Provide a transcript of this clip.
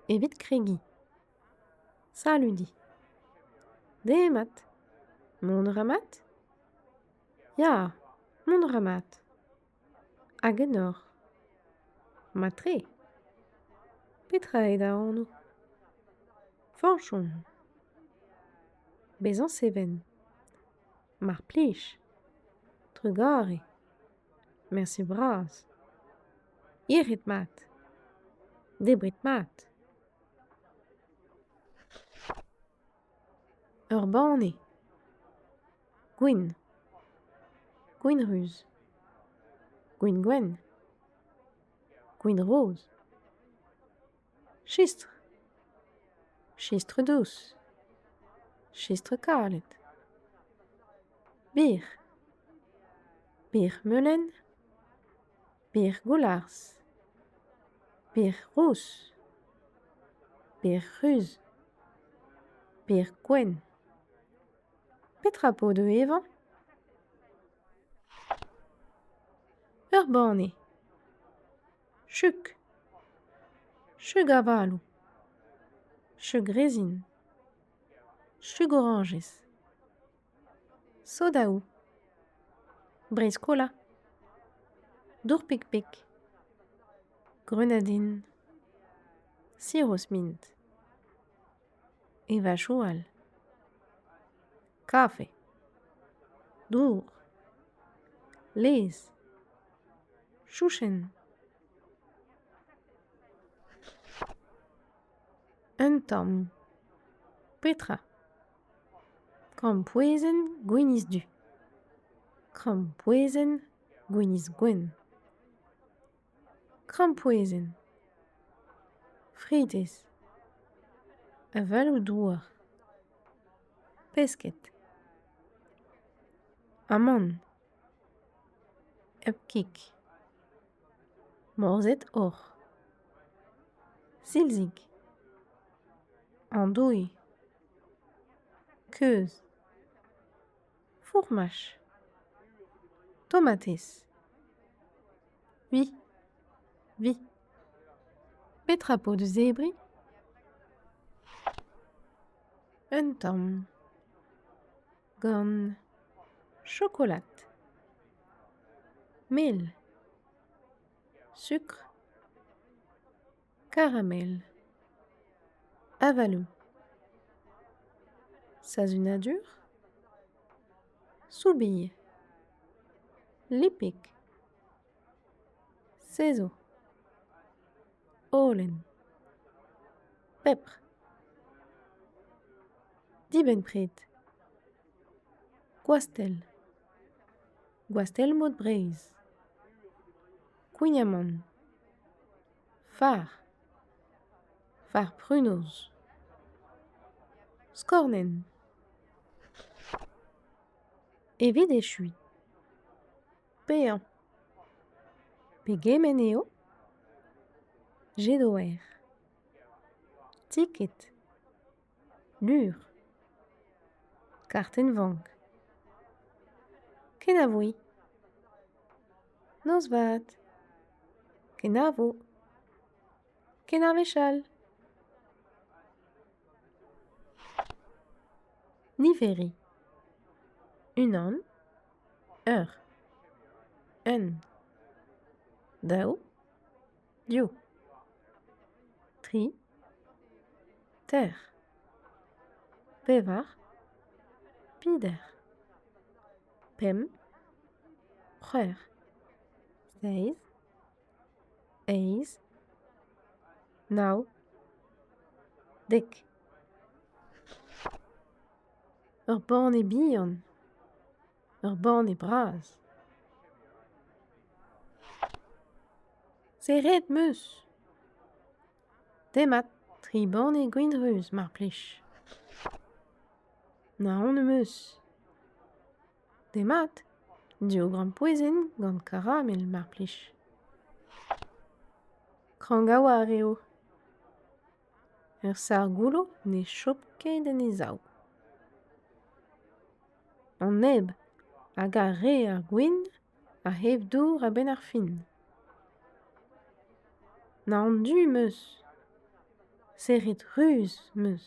Evit kregiñ. Saludiñ. Demat. Mont a ra mat ? Ya, mont a ra mat. Hag enor. Mat-tre. Petra eo da anv ? Fañch on. Bezañ seven. Mar plij. Trugarez. Mersi bras. Yec'hed mat. Debret mat. Ur banne. Gwin. Gwin ruz. Gwin gwenn. Gwin roz. Chistr. Chistr dous. Chistr kalet. Bir. Bir melen. Bir goularz. Bir rous. Bir ruz. Bir gwenn. Petra 'po da evañ ? Ur banne. Chug. Chug avaloù. Chug rezin. Chug orañjez. Sodaoù. Breizh-Kola. Dour-pik-pik. Grenadine. Siros mint. Evajoù all. Kafe. Dour. Laezh. Chouchenn. Un tamm. Petra ? Krampouezhenn gwinizh-du. Krampouezhenn gwinizh gwenn. Krampouezhenn. Fritez. Avaloù-douar. Pesked. Amann. Hep kig. Morzhed hoc'h. Silzig. Andouilh. Keuz. Fourmaj. Tomatez. Vi. Vi. Petra 'po da zebriñ ? Un tamm. Gant chokolad. Mel. Sukr. Karamel. Avaloù. Sazunadur. Soubilh. Lipig. Sezv. Holen. Pebr. Dibenn-pred. Gwastell. Gwastell mod Breizh. Kouign-amann. Far. Far prunoz. Skornenn. Evit echuiñ. Paeañ. Pegement eo ? Jedouer. Tiked. Lur. Kartenn-vank. Kenavo. Noz vat. Kenavo. Kenavech all. Niveriñ. Unan. Ur. Un. Daou. Div. Tri. Teir. Pevar. Peder. Pemp. C'hwec'h. Seizh. Eizh. Nav. Dek. Ur banne bihan. Ur banne bras. Serret 'm eus. Demat, tri banne gwin ruz mar plij. Naon am eus. Demat, div grampouezhenn gant karamel mar plij. Krank a-walc'h eo. Ur sac'h goullo ne chom ket en e sav. An neb a gar re ar gwin a ev dour a-benn ar fin. Naon du 'm eus. Sec'hed ruz 'm eus.